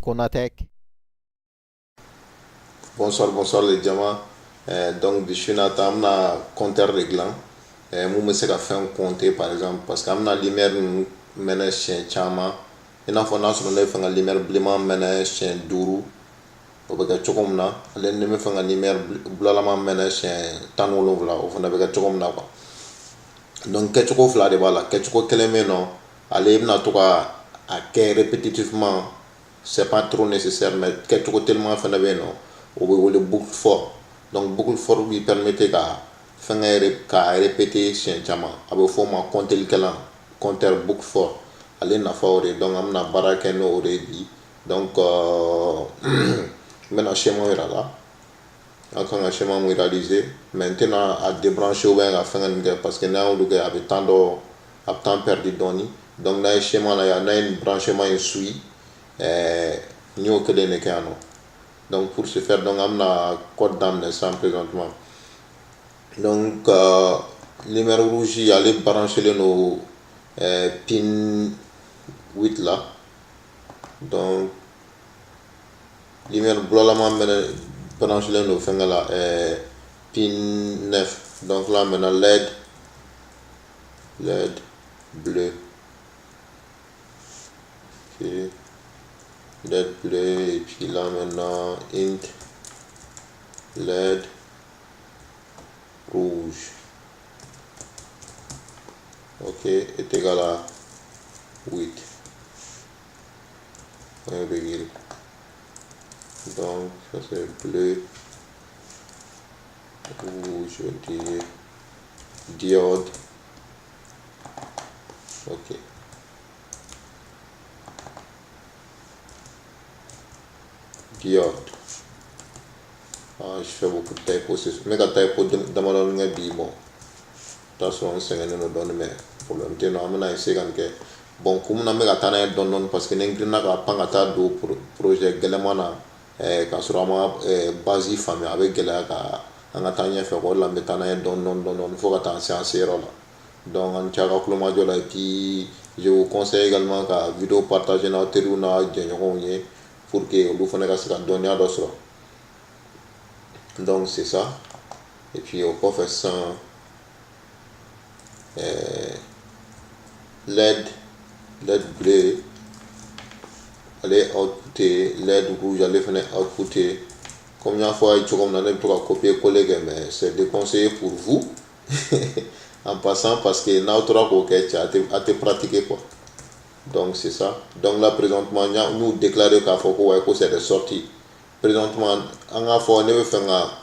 Konatec. Bonsoir, bonsoir les jama. Donc bi su in na ta, an bɛna compteur de dilan mun bɛ se ka fɛn compter, par exemple, parce que an bɛna lumière ninnu mɛnɛ siɲɛ caman. I n'a fɔ n'a sɔrɔ ne bɛ fɛ ka lumière bilenman mɛnɛ siɲɛ 5, o bɛ kɛ cogo min na, ale ni ne bɛ fɛ ka lumière bulalama mɛnɛ siɲɛ 17, o fana bɛ kɛ cogo min na quoi. Donc kɛcogo fila de b'a la. Kɛcogo kelen bɛ yen nɔ, ale bɛna to ka a kɛ répétitivement, c'est pas trop nécessaire, mais kɛcogo teliman fana bɛ yen nɔ, o bɛ wele boucle for. Donc boucle for b'i permettre ka fɛnkɛ k'a répéter siɲɛ caman. A bɛ fɔ o ma comptelikɛlan, compteur boucle for. Ale nafa o de ye. Donc an bɛna baara kɛ n'o de ye bi. Donc n bɛna schéma yira la, an kan ka schéma mun réaliser, mais n tɛna a débrancher ou bien ka fɛngɛ nin kɛ, parce que n'an y'olu kɛ, a bɛ temps dɔ, a bɛ temps perdu dɔɔni. Donc n'a ye schéma la yan, n'a ye nin branchement in suit, n y'o kelen de kɛ yan nɔ. Donc pour ce faire, donc an bɛna code daminɛ sisan présentement. Donc lumière rouge, ale branchelen don pin 8 la. Donc lumière bulalama mɛnɛ branchelen don fɛnkɛ la, pin 9. Donc là maintenant, LED, LED bleu, ok, LED bleu, et puis là maintenant int LED rouge, ok, est égal à 8 point virgule. Donc ça c'est bleu, rouge, je vais dire diode, ok, diode. Ah, je fais beaucoup de typo, n bɛ ka typo damadɔni kɛ bi. Bon, t'a sɔrɔ n sɛgɛnnen don dɔɔni, mais problème tɛ yen nɔ, an bɛna essayer ka nin kɛ. Bon, kun min na n bɛ ka taa n'a ye dɔɔni dɔɔni, parce que ni n girinna ka pan ka taa don projet gɛlɛman na k'a sɔrɔ an ma base faamuya, a bɛ gɛlɛya ka an ka taa ɲɛfɛ. O de la n bɛ taa n'a ye dɔɔni dɔɔni dɔɔni fo ka taa se an seyɔrɔ la. Donc an ni ce a ka kulomajɔ la, et puis je vous conseille également ka vidéo partager n'aw teriw n'a jɛɲɔgɔnw ye pour que olu fana ka se ka dɔnniya dɔ sɔrɔ. Donc c'est ça. Et puis o kɔfɛ sisan, LED bleu, ale output, LED rouge, ale fana output. Comme n y'a fɔ a ye cogo min na, ne bɛ to ka copier coller kɛ, mais c'est déconseillé pour vous en passant, parce que n'aw tora k'o kɛ cɛ, a tɛ pratiquer quoi. Donc c'est ça. Donc là présentement, n y'u déclaré k'a fɔ ko ouais, ko c'est des sorties. Présentement, an k'a fɔ ne bɛ fɛ ka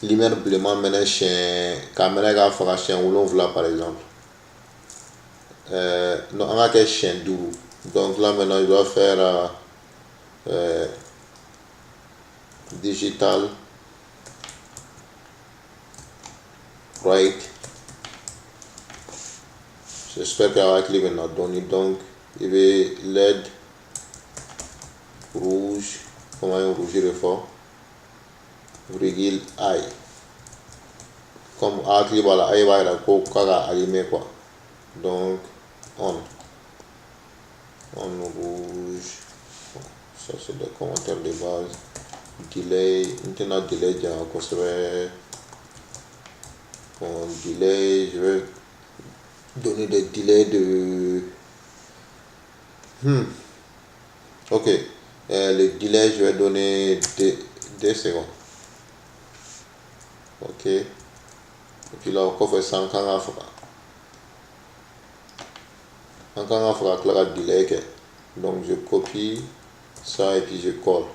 lumière bilenman mɛnɛ siɲɛ, k'a mɛnɛ k'a faga siɲɛ 7 par exemple. Non, an k'a kɛ siɲɛ 5. Donc là maintenant, je dois faire digital write. J'espère que hakili bɛ na dɔɔni. Donc i bɛ LED rouge, comment ye rouge de fɔ, virgule i. Comme hakili b'a la, i b'a yira ko k'a ka allumer quoi. Donc on rouge. Bon, ça c'est des commentaires de base. Delay, n tɛna delay janya kosɛbɛ. Bon, delay, je vais donner des délais de ok, le délai, je vais donner 2 secondes, ok. Et puis là o kɔfɛ sisan, an kan ka faga, an kan ka faga tila ka delay kɛ. Donc je copie ça et puis je colle,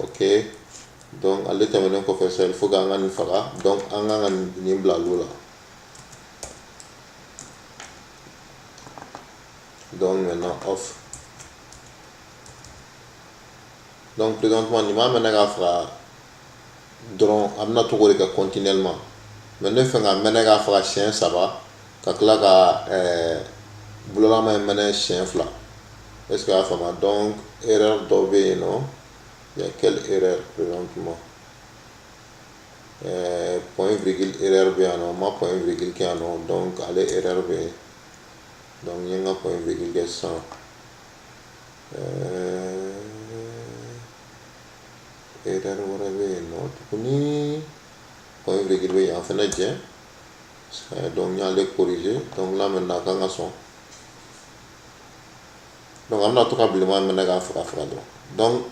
ok. Donc ale tɛmɛnen kɔfɛ sisan, il faut k'an ka nin faga. Donc an kan ka nin bila low la. Donc maintenant off. Donc présentement, nin b'a mɛnɛ k'a faga dɔrɔn, a bɛna to k'o de kɛ continuellement. Mais ne fɛ ka mɛnɛ k'a faga siɲɛ 3, ka tila ka bulolama in mɛnɛ siɲɛ 2. Est ce que a y'a faamu? Donc erreur dɔ bɛ yen nɔ. Il y a quelle erreur présentement? Point virgule erreur bɛ yan nɔ, ma point virgule kɛ yan nɔ. Donc ale erreur bɛ yen. Donc n ye n ka point virgule kɛ sisan. Erreur wɛrɛ bɛ yen nɔ tuguni, point virgule bɛ yan fɛnɛ jɛ. Donc n y'ale corriger. Donc là maintenant, a kan ka sɔn. Donc an bɛna to ka bilenman minɛ k'a faga faga dɔrɔn. Donc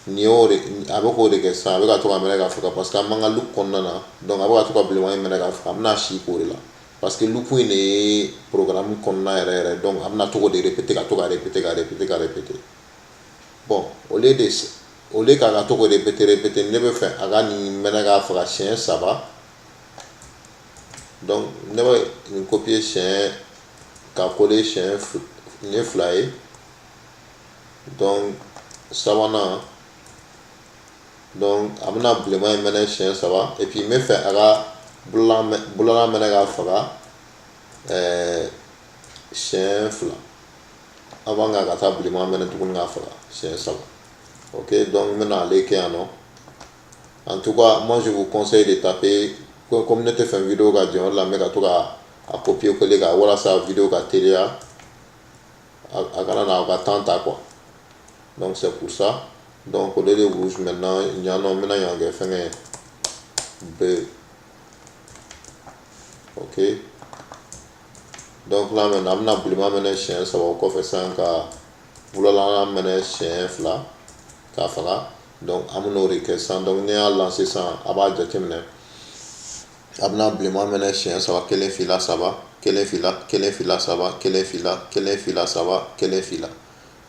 nin y'o de, a bɛ k'o de kɛ sisan. A bɛ ka to ka minɛ ka faga parce que an b'an ka loop kɔnɔna na. Donc a bɛ ka to ka bilenman in minɛ ka faga. A bɛna si k'o de la parce que loop in de ye programme kɔnɔna yɛrɛ yɛrɛ. Donc a bɛna to k'o de répéter, ka to ka répéter, ka répéter, ka répéter. Bon, au lieu k'a ka to k'o répéter répéter, ne bɛ fɛ a ka nin minɛ k'a faga siɲɛ saba. Donc ne bɛ nin copier siɲɛ ka coller siɲɛ, nin ye fila ye. Donc sabanan, donc a bɛna bilenman in mɛnɛ siɲɛ saba. Et puis n bɛ fɛ a ka bolola mɛnɛ k'a faga siɲɛ fila avant k'a ka taa bilenman mɛnɛ tuguni k'a faga siɲɛ saba. Ok, donc n bɛna ale kɛ yan nɔ. En tout cas, moi, je vous conseille de taper. Comme ne tɛ fɛ vidéo ka jɛ, o de la n bɛ ka to ka a copier coller ka walasa vidéo ka teliya, a kana na aw ka temps ta, quoi. Donc c'est pour ça. Donc au lieu de rouge maintenant, yan nɔ, n bɛna yan kɛ fɛngɛ bleu. Ok, donc là maintenant, an bɛna bilenman mɛnɛ siɲɛ saba. O kɔfɛ sisan, ka bulala mɛnɛ siɲɛ fila k'a faga. Donc an bɛn'o de kɛ sisan. Donc ne y'a lancer sisan, a b'a jateminɛ, a bɛna bilenman mɛnɛ siɲɛ saba: kelen, fila, saba, kelen, fila, kelen, fila, saba, kelen, fila, kelen, fila, saba, kelen, fila.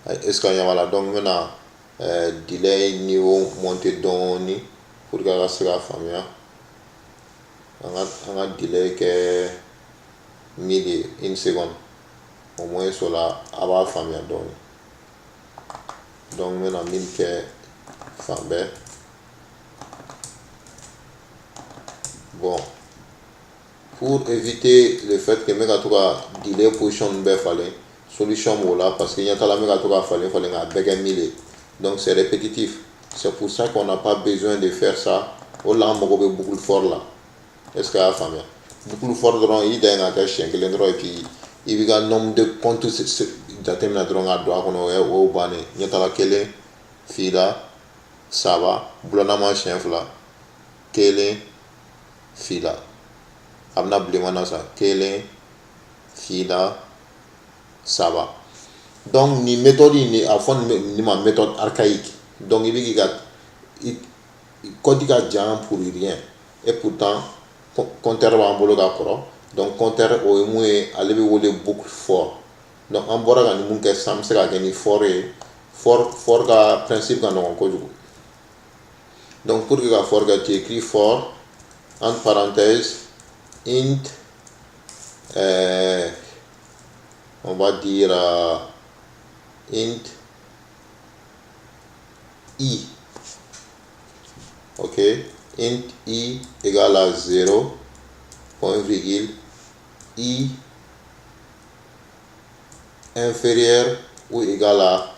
Est ce que an ɲɛ b'a la? Donc n bɛna délai niveau monter dɔɔni pour que a ka se ka faamuya. An ka délai kɛ 1000 ye, une seconde au moins, o la a b'a faamuya dɔɔni. Donc n bɛna 1000 kɛ fan bɛɛ. Bon, pour éviter le fait que n bɛ ka to ka délai position bɛɛ falen, solution b'o la, parce que ɲɛ t'a la, n bɛ ka to ka falen falen k'a bɛɛ kɛ 1000 ye. Donc c'est répétitif, c'est pour ça qu'on n'a pas besoin de faire ça. O de la an mago bɛ boucle for la. Est ce que a y'a faamuya? Boucle for dɔrɔn, i dan ye ka kɛ siɲɛ kelen dɔrɔn, et puis i b'i ka nombre de compte jateminɛ dɔrɔn ka don a kɔnɔ. O y'o bannen. Ɲɛ t'a la: kelen, fila, saba, bulanama siɲɛ fila, kelen, fila. A bɛna bilenman na sa: kelen, fila, saba. Donc nin méthode in, a fɔ nin ma méthode archaïque. Donc i bɛ k'i ka code ka jan pour rien, et pourtant compteur b'an bolo ka kɔrɔ. Donc compteur, o ye mun ye? Ale bɛ wele boucle for. Donc an bɔra ka nin mun kɛ sisan, an bɛ se ka kɛ ni for ye. For ka principe ka nɔgɔn kojugu. Donc pour que ka for kɛ, tu écris for entre parenthèses int, on va dire int i, ok, int i égale à 0 point virgule, i inférieur ou égal à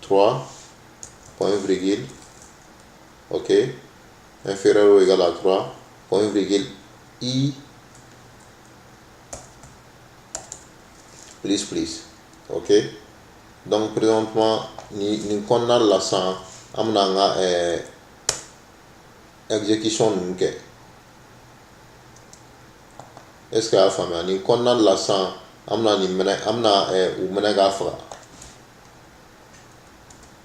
3 point virgule, ok, inférieur ou égal à 3 point virgule, i plus plus. Ok, donc présentement, nin kɔnɔna la sisan, an bɛna an ka exécution ninnu kɛ. Est ce que a y'a faamuya? Nin kɔnɔna la sisan, an bɛna nin minɛ, an bɛna u minɛ k'a faga.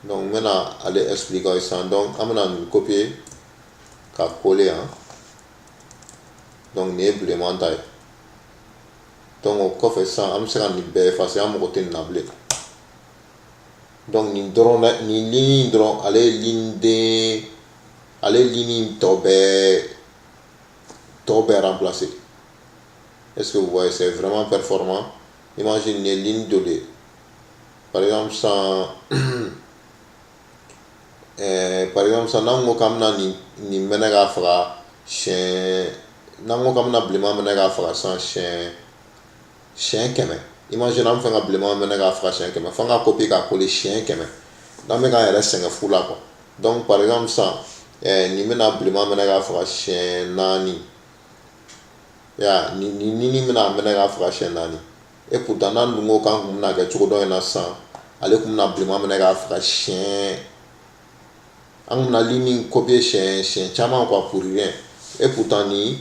Donc n bɛna ale expliquer aw ye sisan. Donc an bɛna nin copier ka coller yan. Donc nin ye bilenman ta ye. Donc o kɔfɛ sisan, an bɛ se ka nin bɛɛ effacer, an mago tɛ nin na bilen. Donc nin dɔrɔn dɛ, nin ligne in dɔrɔn, ale ye ligne den, ale ye ligne tɔ bɛɛ remplacer. Est-ce que vous voyez? C'est vraiment performant. Imagine, nin ye ligne dɔ de ye. Par exemple sisan, n'an ko k'an bɛna nin mɛnɛ k'a faga siɲɛ, n'an ko k'an bɛna bilenman mɛnɛ k'a faga sisan siɲɛ 100, imagine, an bɛ fɛ ka bilenman mɛnɛ k'a faga siɲɛ 100, f'an ka copier k'a coller siɲɛ 100, n'an bɛ k'an yɛrɛ sɛgɛn fu la, quoi. Donc par exemple sisan, Nin bɛna bilenman minɛ k'a faga siɲɛ 4. Ya nin bɛna minɛ k'a faga siɲɛ 4. Et pourtant n'an dun ko k'an kun bɛna kɛ cogo dɔ in na sisan, ale kun bɛna bilenman minɛ k'a faga siɲɛ, an kun bɛna ligne copier siɲɛ caman quoi, pour rien. Et pourtant ni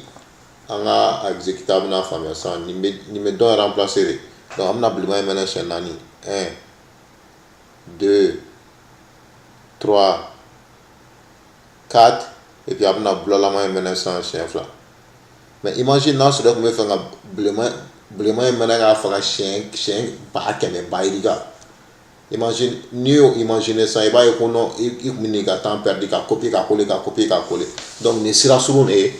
an ka exécuter, a bɛna faamuya sisan, nin bɛ dɔ remplacer de. Donc an bɛna bilenman in minɛ siɲɛ 4: 1, 2, 3, 4, et puis a bɛna bulalama in minɛ sisan siɲɛ 2. Mais imagine n'a sɔrɔ e tun bɛ fɛ ka bilenman in minɛ k'a faga siɲɛ 100 000 ba yirika. Imagine n'i y'o imaginer sisan, i b'a ye ko non, i kun bɛ n'i ka temps perdu ka copier ka coller, ka copier ka coller. Donc nin sira surun de ye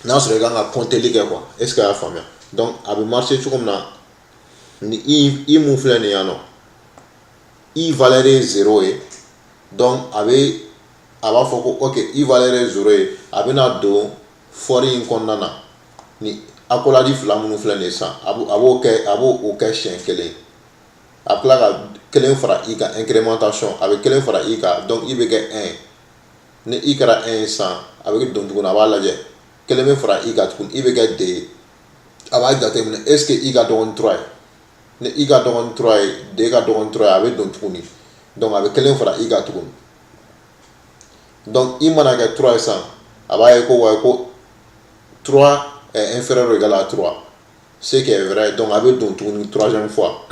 n'a sɔrɔ i kan ka compteli kɛ quoi. Est ce que a y'a faamuya? Donc a bɛ marcher cogo min na, ni i mun filɛ nin ye yan nɔ, i valeur ye 0 ye. Donc a b'a fɔ ko ok, i valeur ye 0 ye, a bɛna don for in kɔnɔna na. Ni accolade fila minnu filɛ nin ye sisan, a b'o kɛ, a b'o o kɛ siɲɛ kelen. A bɛ tila ka kelen fara i kan, incrémentation, a bɛ kelen fara i kan. Donc i bɛ kɛ 1. Ni i kɛra 1 ye sisan, a bɛ don tuguni, a b'a lajɛ, kelen bɛ fara i kan tuguni, i bɛ kɛ 2 ye. A b'a jateminɛ, est ce que i ka dɔgɔ ni 3 ye? Ni i ka dɔgɔ ni 3 ye, 2 ka dɔgɔ ni 3 ye, a bɛ don tuguni. Donc a bɛ kelen fara i kan tuguni. Donc i mana kɛ 3 ye sisan, a b'a ye ko wa ko 3 est inférieur ou égal à 3, ce qui est vrai. Donc a bɛ don tuguni troisième fois.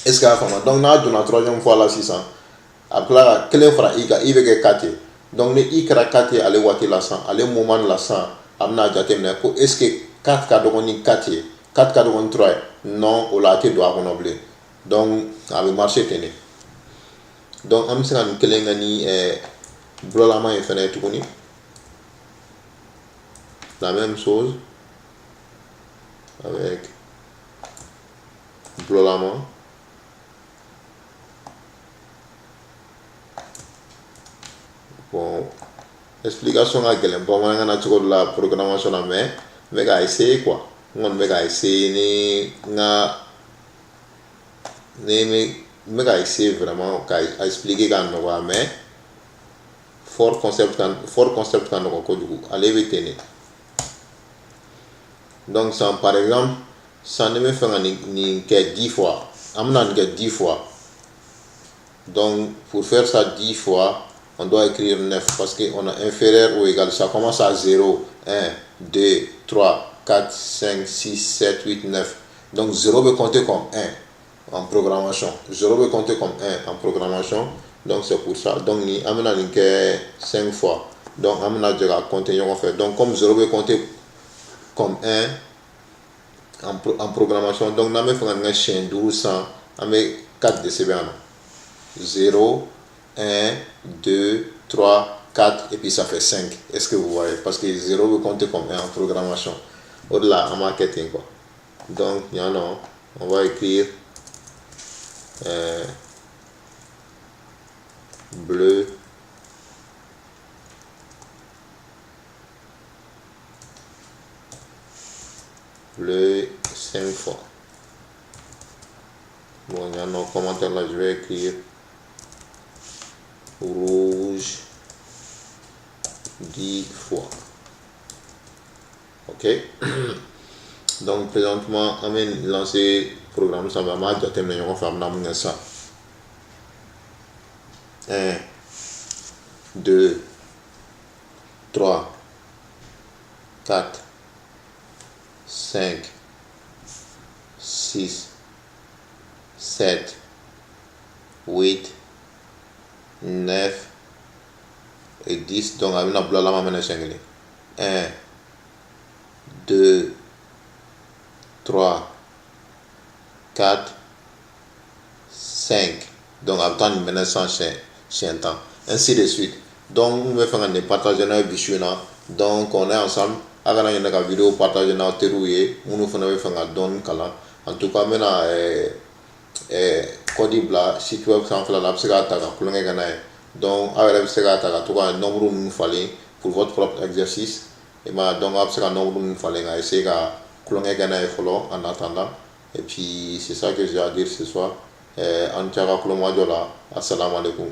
Est ce que a y'a faamu? Donc n'a donna troisième fois la sisan, a bɛ tila ka kelen fara i kan, i bɛ kɛ 4 ye. Donc ni i kɛra 4 ye ale waati la sisan, ale moment la sisan, a bɛna jateminɛ ko est ce que 4 ka dɔgɔ ni 4 ye, 4 ka dɔgɔ ni 3 ye? Non, o la a tɛ don a kɔnɔ bilen. Donc a bɛ marcher ten de. Donc an bɛ se ka nin kelen kɛ ni bulɔlama in fɛnɛ ye tuguni, la même chose avec bulɔlama. Bon, explication ka gɛlɛn bamanankan na cogo dɔ la programmation na, mais n bɛ k'a essayer quoi. N kɔni bɛ k'a essayer ni n ka ni n bɛ k'a essayer vraiment k'a expliquer k'a nɔgɔya, mais for concept ka nɔgɔn kojugu. Ale bɛ ten de. Donc sisan, par exemple sisan, ne bɛ fɛ ka nin kɛ 10 fois, an bɛna nin kɛ 10 fois. Donc pour faire ça 10 fois, on doit écrire 9 parce qu'on a inférieur ou égal. Ça commence à 0, 1, 2, 3, 4, 5, 6, 7, 8, 9. Donc 0 peut compter comme 1 en programmation. 0 peut compter comme 1 en programmation. Donc c'est pour ça. Donc ni an bɛna nin kɛ 5 fois. Donc an bɛna jɛ ka compter ɲɔgɔn fɛ. Donc comme 0 peut compter comme 1 en programmation, donc n'an bɛ fɛ ka nin kɛ siɲɛ 5 sisan, an bɛ 4 de sɛbɛn yan nɔ. 0, 1, 2, 3, 4, et puis ça fait 5. Est-ce que vous voyez? Parce que 0 peut compter comme 1 en programmation. Au-delà, an b'a kɛ ten quoi. Donc, yan nɔ, on va écrire bleu bleu 5 fois. Bon, il y a un commentaire là, je vais écrire rouge 10 fois. Ok. Donc présentement, an bɛ lancer programme sanfɛ, an b'a jateminɛ ɲɔgɔn fɛ, an bɛna mun kɛ sisan? 1, 2, 3, 4, 5, 6, 7, 8, 9 et 10. Donc a bɛna bulalama minɛ siɲɛ kelen. 1, 2, 3, 4, 5. Donc a bɛ taa nin minɛ sisan siɲɛ 10, ainsi de suite. Donc n bɛ fɛ ka nin partager n'a ye bi su in na. Donc on est ensemble. A kana ɲinɛ ka vidéo partager n'aw teriw ye minnu fana bɛ fɛ ka dɔɔni kalan. En tout cas, n bɛna code bila site web sanfɛla la, a bɛ se k'a ta ka tulonkɛ kɛ n'a ye. Donc aw yɛrɛ bɛ se k'a ta ka to ka nombre ninnu falen pour votre propre exercice. I m'a ye? Donc aw bɛ se ka nombre ninnu falen ka essayer ka tulonkɛ kɛ n'a ye fɔlɔ en attendant. Et puis c'est ça que j'ai à dire ce soir. An ni ce a ka kulomajɔ la. Assalamu alaikum.